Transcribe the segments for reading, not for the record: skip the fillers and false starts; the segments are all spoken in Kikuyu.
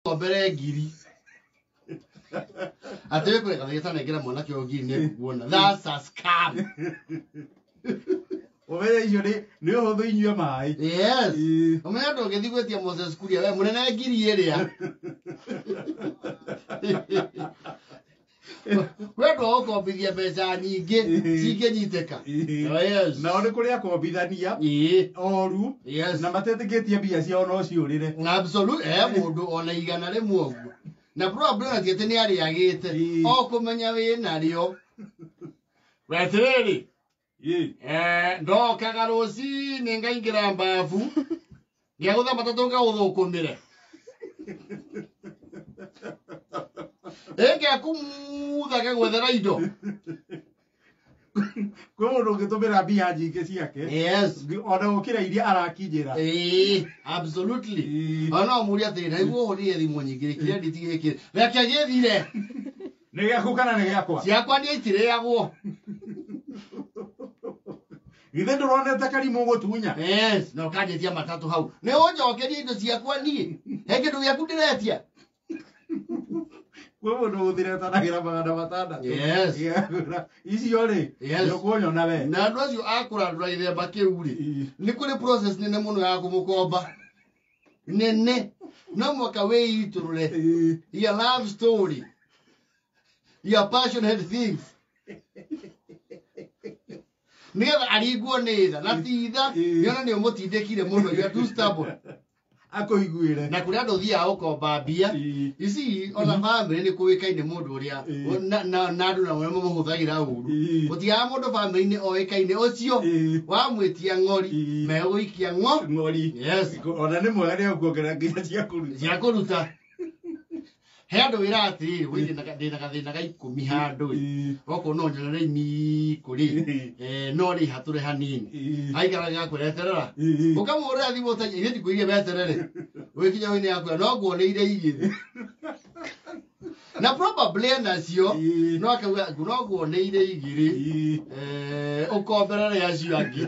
Ũkombere ngiri atĩ wĩ kũreka gĩtanengera mwanake ũyũ ngiri nĩngũkuona. That's a scam. Ũmenye icio nĩ ũhũthũ inyue maĩ. Yes. Ũmenye ndũngĩthiĩ gwĩtia Moses Kuria we mũnene ngiri ĩrĩa. Kwĩ andũ a gũkombithia mbeca nyingĩ cingĩnyitĩka. Oh, yes. Nao nĩ kũrĩ akombithania oru na matetĩkĩtie mbia ciao no ciũrĩre. Absolute, mũndũ ona 100 ũguo. Na probably ona ti atĩ nĩ arĩagĩte. O kũmenya wĩ narĩo. Wetirĩrĩ. Ndokaga rũcinĩ ngaingĩra mbabu. Ngĩagũtha matatũ ngaũthũkũmĩre. Ĩngĩakumutha ngagwethera indo. Kwĩ mũndũ ũngĩtũmĩra mbia nyingĩ ciake. Ona gũkĩra iria arakinyĩra. Absolutely. Ona ũmũrie atĩrĩ, na nĩguo ũhũrire thimũ nyingĩ, credit gĩkĩ. Reke gĩthire. Nĩ gĩaku kana nĩ gĩakwa? Ciakwa niĩ itirĩagwo. Githĩ ndũronete karimũ gũtunya? Yes, na ũkanjĩtia matatũ hau. Nĩ ũnjokerie indo ciakwa niĩ. He kĩndũ gĩaku ndĩretia. Kwĩ mũndũ ũgũthiretanagĩra 600. Yes. Icio rĩ, Yes. nĩ ũkũnyona we. Na andũ acio a kũrandũra gĩthemba kĩu rĩ, nĩ kũrĩ process nene mũno ya kũmũkomba. Nene. No mwaka wĩitũrũre. Your love story. Your passionate things. Nĩgetha aringwo nĩ tha na ti tha, nĩona nĩ ũmũtindĩkire mũno, you are too stubborn. Akũiguĩre. Na kũrĩa andũ thiaga gũkomba mbia, ici ona family nĩ kũĩkaine mũndũ ũrĩa na andũ nao mamũhũthagĩra ũru. Gũtigaga mũndũ family-inĩ oĩkaine ũcio wamwĩtia ng'ori, megũikia ng'ori. Yes. Ona nĩ mwega nĩ ũkuongerera nginya cia kũruta. Cia kũruta. He andũ wĩra atĩrĩrĩ, wĩ ndĩna gathĩna ga 10 handũ ĩ. Okorwo no nyonere imikũ rĩ, no rĩ hatũre hanini. Aikara gakwĩra eterera. Ũkamũhũrĩra thimũ ũta ithe ndikwĩrire weterere. Wĩkinya hau-inĩ akwĩra no nguoneire igĩrĩ. Na probably enacio, no akauga no nguoneire igĩrĩ. Ũkomberere acio angĩ.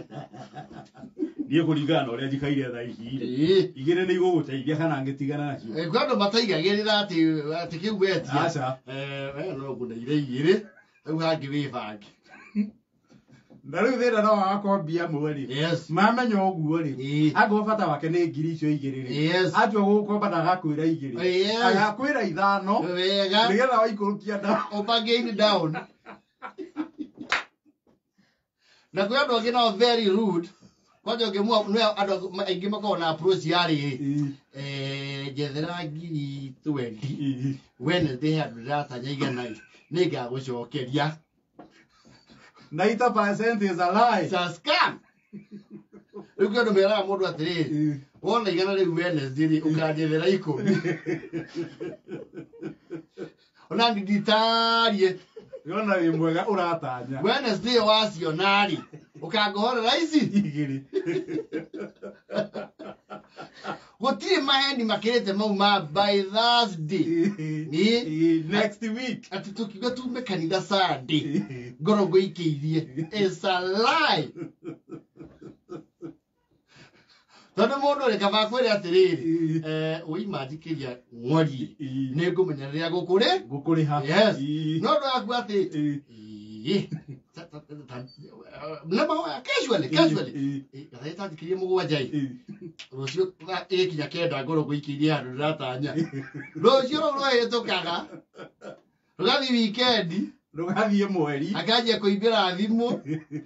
Niĩ kũringana na ũrĩa njikaire thaa ici rĩ, igĩrĩ nĩ igũgũteithia kana ngĩtigana nacio. Kwĩ andũ mataigagĩrĩra atĩ kĩu wetia. Aca. We no ngũneire igĩrĩ, rĩu hangĩ wĩbange. Na rĩu thĩna no wakombia amwe rĩ. Yes. Mamenya ũguo rĩ, angĩkorwo bata wake nĩ ngiri icio igĩrĩ rĩ, atua gũgũkomba ndagakwĩra igĩrĩ. Agakwĩra ithano. Wega. Nĩgetha waikũrũkia down. Ũbargain down. Na kwĩ andũ angĩ nao very rude. Kwanja ũngĩmwa, nĩ andũ aingĩ makoragwo na approach ya rĩrĩ. Njethera ngiri 20. Wednesday he andũ ndĩratanya igana ĩ, nĩngagũcokeria. 90% is a lie. It's a scam. Rĩu kwĩ andũ meraga mũndũ atĩrĩrĩ, wona igana rĩu Wednesday rĩ, ũkanjethera 10. Ona nditarie. Yona wĩ mwega ũratanya. Wednesday waciona rĩ, ũkangohorera ici? Igĩrĩ. Gũtirĩ maheni makĩrĩte mau ma by Thursday. Next week. Atĩ tũkiuga tume kanitha Sunday. Ngoro ngũikĩirie. It's a lie. Tondũ mũndũ rĩ, kaba akwĩre atĩrĩrĩ, ũima njikĩria ng'ori, nĩ ngũmenya rĩrĩa ngũkũrĩ. Ngũkũrĩha. Yes. No ũndũ waku atĩ, nĩ mahoya casually, casually. Gathaĩ ta njikĩrie 7 ĩ. Rũciũ ĩgĩkinya 9 ngorwo ngũikĩirie handũ ndĩratanya. Rũciũ rũu rũhĩtũkaga. Rũgathiĩ weekend. Rũgathiĩ mweri. Akanjia kũimbĩra thimũ.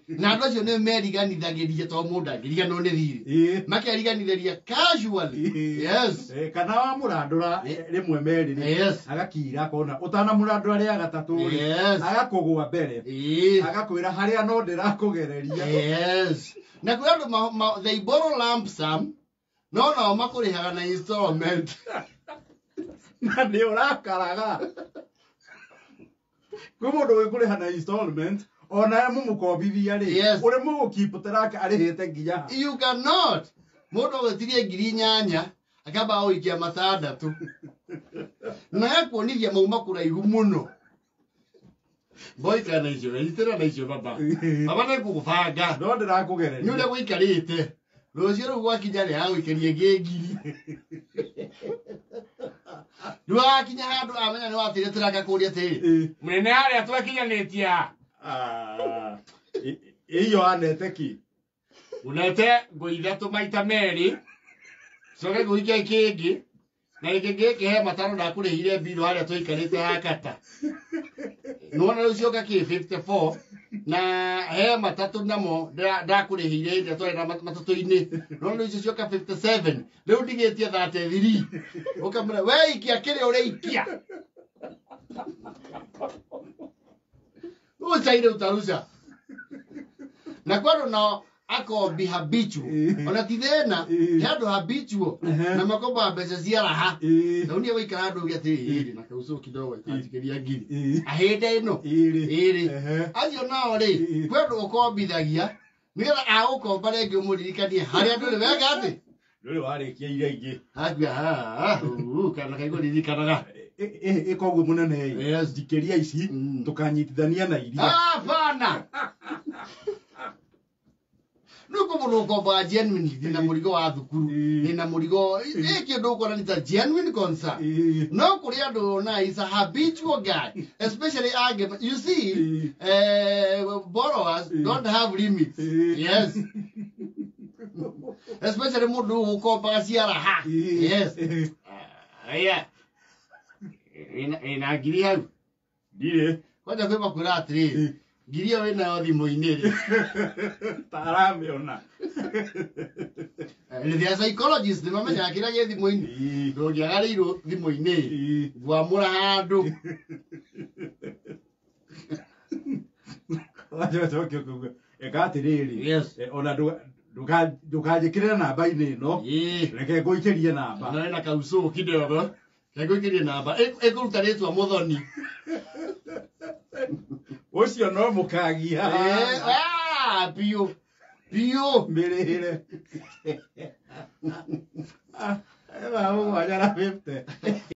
Na andũ acio nĩ meriganithagĩria tondũ mũndũ angĩriganĩrwo nĩ thirĩ. Makeriganithĩria casually. Yes. Kana wamũrandũra rĩmwe merĩ rĩ, agakira akona ũtanamũrandũra rĩa gatatũ rĩ, agakũgũa mbere. Agakwĩra harĩa no ndĩrakũgereria. Yes. Na kwĩ andũ they borrow lump sum, no nao makũrĩhaga na installment. Na nĩ ũrakaraga. Kwĩ mũndũ wĩkũrĩha na installment, ona mũmũkombithia rĩ, ũrĩ mũgũ keep track arĩhĩte nginya ha. You cannot. Mũndũ agwĩtirie ngiri inyanya, akamba gũikia 6. Na ekuonithia mauma kũraihu mũno. Boy kana icio, itĩra na icio baba. Baba nĩ ngũgũbanga. No ndĩrakũgereria. Nĩ ũrĩa gũikarĩte. Rũciũ rũu gwakinya rĩ, agũikĩria ĩngĩ ngiri. Rĩu agakinya handũ amenya nĩ watire tũraka kũria atĩrĩrĩ, mũnene harĩa twakinyanĩtie ha? Iyo anete ki. Ũnete ngũ ithatũ maita merĩ, coke ngũikia kĩngĩ, na gĩkĩ gĩkĩ he matano ndakũrĩhire mbirũ harĩa tũikarĩte hakata. Nĩwona rĩu cioka kĩ 54 na he matatũ namo ndakũrĩhire hĩndĩ ĩrĩa twarĩ na matatũ-inĩ. Nĩwona rĩu icio cioka 57 rĩu ndigĩtie 33. Ũkamwĩra we ikia kĩrĩa ũraikia. Rusha ile utarusha. Na kwano nao akombi habitual. Ona ti thĩna, he andũ habitual na makombaga mbeca cia raha. Rĩu niĩ waikara handũ uge atĩrĩrĩ, na kaucũ kidogo ikanjikĩria ngiri. Ahĩndĩ ĩno ĩrĩ. Acio nao rĩ, kwĩ andũ ũkombithagia nĩgetha agũkomba rĩngĩ ũmũririkanie harĩa ndũrĩ wega atĩ. Ndũrĩ warĩkia iria ingĩ. Akua haha, kana kaigũririkanaga. Ĩkoguo mũnene ĩ, njikĩria ici tũkanyitithania na iria. Hapana. Nĩ mũndũ ũkombaga genuine ndĩna mũrigo wa thukuru, ndĩna mũrigo ĩ kĩndũ ũkona nĩ ta genuine concern. No kũrĩ andũ na is a habitual guy, especially angĩ. You see, borrowers don't have limits. Yes. Especially mũndũ ũkombaga cia raha. Yes. Aya. Ĩna ngiri hau. Ndirĩ. Kwanja kwĩ makwĩra atĩrĩrĩ, ngiri ĩyo wĩnayo thimũ-inĩ rĩ. Taramĩona. They are psychologists, nĩmamenyaga kĩrĩa gĩ thimũ-inĩ. Ndũngĩagarĩirwo thimũ-inĩ, ngwamũra handũ. Wacoke ũkauga, eka atĩrĩrĩ. Yes. Ona ndũkanjĩkĩrĩre namba-inĩ ĩno. Reke ngũikĩrie namba. Na ĩna kaucũ kidogo. Reke ngũikĩrie namba. Ĩkũruta rĩtwa Mũthoni. Ũcio no mũkagia. Biũ. Biũ. Mĩrĩre. Mũgwanja na 50.